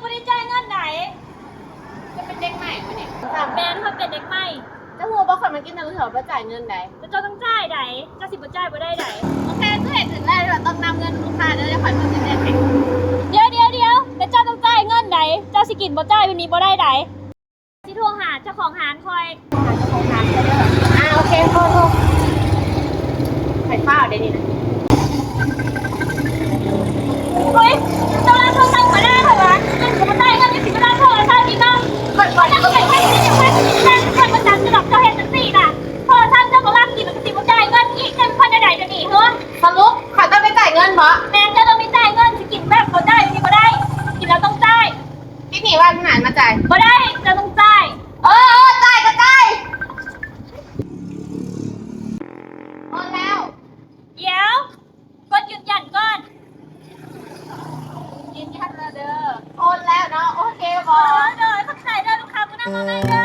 ບໍ່ໄດ້ຈ່າຍເງິນໃດ. ເຈົ້າເປັນເດັກໃໝ່ບໍ່ນີ້? ແມ່ນ ຂ້ອຍເປັນເດັກໃໝ່. ເຈົ້າຮູ້ບໍ່ ຂ້ອຍມາກິນນ້ຳເທື່ອບໍ່ຈ່າຍເງິນໃດ. ແຕ່ເຈົ້າຕ້ອງຈ່າຍໃດ. ເຈົ້າຊິບໍ່ຈ່າຍບໍ່ໄດ້ໃດ. ໂອເຄ ເຈົ້າເຮັດຖືກແລ້ວ ຕ້ອງນຳເງິນລູກຄ້າເດີ ດຽວຂ້ອຍເບິ່ງຊິແຈ້ງໃຫ້. ດຽວ ດຽວ ດຽວ ແຕ່ເຈົ້າຕ້ອງຈ່າຍເງິນໃດ. ເຈົ້າຊິກິນບໍ່ຈ່າຍແບບນີ້ບໍ່ໄດ້ໃດ. ຊິໂທຫາເຈົ້າຂອງຮ້ານຂ້ອຍ. ຫາເຈົ້າຂອງຮ້ານຂ້ອຍເດີ. ອ່າ ໂອເຄ ໂທ ໂທ. ຂ້ອຍຟ້າວເດ້ນີ້ນະ. ໂອ້ຍ ເຈົ້າລາກໂທລະສັບຂ້ອຍໄດ້ ຂ້ອຍວ່າເຈົ້າຊິບໍ່ຈ່າຍເງິນ ເຈົ້າຊິມາລາກໂທລະສັບອີກເນາະ. ຂ້ອຍ ຂ້ອຍ ເຈົ້າກໍເປັນໃຜຊິໄດ້ ຂ້ອຍບໍ່ຈັກເຈົ້າດອກ ເຈົ້າເຮັດຈັ່ງຊີ້ນະ. ໂທລະສັບເຈົ້າກໍລັກກິນ ກໍຊິບໍ່ຈ່າຍເງິນອີກ ເຈົ້າເປັນຄົນແນວໃດດຽວນີ້ ເຮີ? ສະຫຼຸບຂ້ອຍຕ້ອງໄດ້ຈ່າຍເງິນບໍ? ແມ່ນ ເຈົ້າຕ້ອງໄດ້ຈ່າຍເງິນ ຊິກິນແບບບໍ່ຈ່າຍນີ້ບໍ່ໄດ້ ກິນແລ້ວຕ້ອງຈ່າຍ. ຕິດໜີ້ບ້ານນານມາຈ່າຍ. ບໍ່ໄດ້ ເຈົ້າຕ້ອງຈ່າຍ. ເອີ ເອີ ຈ່າຍກໍຈ່າຍ. ໂອນແລ້ວ. ດຽວ ກົດຢືນຢັນກ່ອນ. ຢືນຢັນແລ້ວເດີ. ໂອນແລ້ວເນາະ. ໂອເຄບໍ? ໂດຍ ໂດຍ ຂອບໃຈເດີລູກຄ້າ ມື້ໜ້າມາໃໝ່ເດີ.